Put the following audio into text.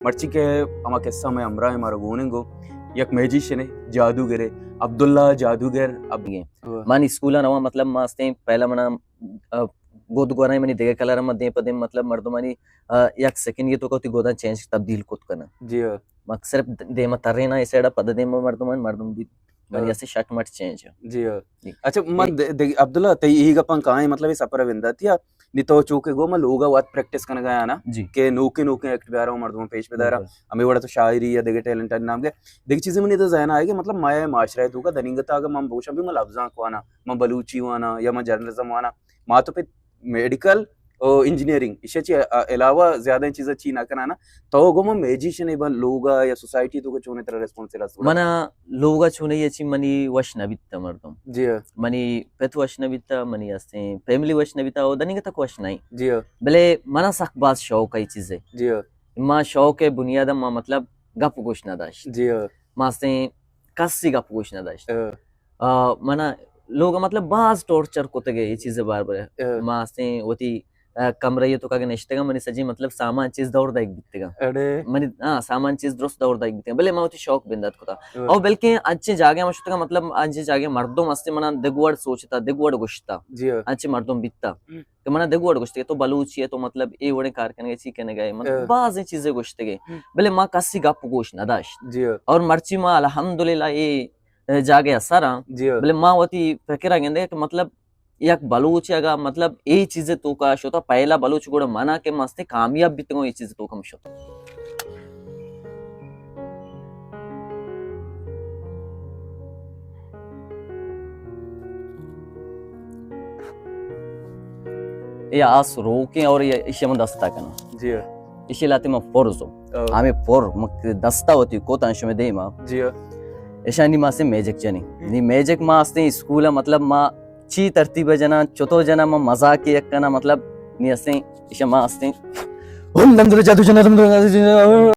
مرچی کہ ہما قصہ مئے ہمراہ مارا گون انت، گو یک میجیشن ہے، جادوگر ہے، عبداللہ جادوگر۔ اب منی اسکول ءَ رواں، مطلب، ما استیں پہلا منا، آ، گد گورائیں منی دگہ کلر ہم دیم پہ دیم، مطلب، مردمانی، آ، یک سیکنڈ یہ تو کہ وتی گداں چینج تبدیل کت کناں۔ جی ہاں۔ ما صرف دیما تریناں اے سائیڈ ءَ، پد دیما مردمان، مردم بیت منی ہاں۔ اسے شٹ مٹ چینج۔ جی ہاں۔ جی۔ اچھا، من جی۔ د-، د-، عبداللہ، تئی ای گپاں کائیں، مطلب، اے سفر ءَ بنداتی ءَ نی تو چوکہ گو من لوگ ءَ وت پریکٹس کنگ ءَ آں نا، جی۔ کہ نوکیں نوکیں ایکٹ بیاراں مردماں پیش بداراں۔ بالکل۔ ہمے وڑا تو شاعری یا دگہ ٹیلنٹ نام گے۔ دگہ چیزیں منی تو ذہن ءَ آئے کہ مطلب مئے معاشرہ ءِ توکا دنیگتا اگر من بوشاں بھی من لبزانک واناں، من بلوچی واناں یا من جرنلزم واناں، مات و پت میڈیکل او انجینئرنگ، ایشی چی علاوہ زیادہ چیز چی نہ کناں نا۔ تو گو من میجیشن بن لوگ ءَ یا سوسائٹی ءِ توکا چونے ترا ریسپانس رست؟ منا لوگ ءَ چونے چی منی وش نہ بیتا مردم۔ جی ہاں۔ منی پت وش نہ بیتا، منی استیں فیملی وش نہ بیتا، او دنیگتا وش نہیں۔ جی ہاں۔ بلے منا سک باز شوق ہے چیزے۔ جی ہاں۔ ما شوق ءِ بنیاد ءَ ما، مطلب، گپ گوش نہ داشت۔ جی ہاں۔ ما استیں کسی گپ گوش نہ داشت۔ ہاں۔ آ، منا لوگ، مطلب، باز ٹارچر کتگے یہ چیز بار بار۔ ہاں۔ ما استیں وتی، آ، کمرہ یہ توکا کہ نشتگاں، منی سجی، مطلب، سامان چیز دور دائیگ بیتگاں۔ اڑے۔ منی، ہاں، سامان چیز درست دور دائیگ بیتگاں۔ بلے ما وتی شوق بندات کتا۔ ہاں۔ او بلکہ انچیں جاگے ما شتگاں، مطلب، انچیں جاگے مردم استیں منا دگوڑ سوچتا، دگوڑ گوشتا۔ جی ہاں۔ انچیں مردم بیتا۔ ہم۔ کہ منا دگہ وڑ گوشتگے، تو بلوچی ہے، تو مطلب اے وڑیں کار کنگے، چی کنگے، مطلب ہاں۔ بازیں چیزیں گوشتگے۔ ہم۔ بلے ما کسی گپ گوش نہ داشت۔ جی ہاں۔ اور مرچی ما الحمدللہ اے جاگہ سر ہاں۔ جی ہاں۔ بلے ما وتی فکر گندے کہ مطلب یک بلوچ اگا مطلب اے چیز توکا شتا، پہلا بلوچ گوڑا منا کہ مست کامیاب بیتگوں اے چیز توکا شتا۔ اے آس روکیں اور اے، ایشی من دستا کناں۔ جی ہاں۔ ایشی لاتے من فرض ہوں۔ او۔ ہمیں پر من دستا ہوتی کوتاں شمے دیما۔ جی ہاں۔ ایشانی ما سے میجک جنی۔ ہم۔ نی میجک ما استیں اسکول، مطلب، ما چی ترتیب جناں، چطور جناں، ما مزاق یک کناں، مطلب، نی استیں، ایشا ما استیں۔ ہم دم در جادو جناں، دم در جادو جناں۔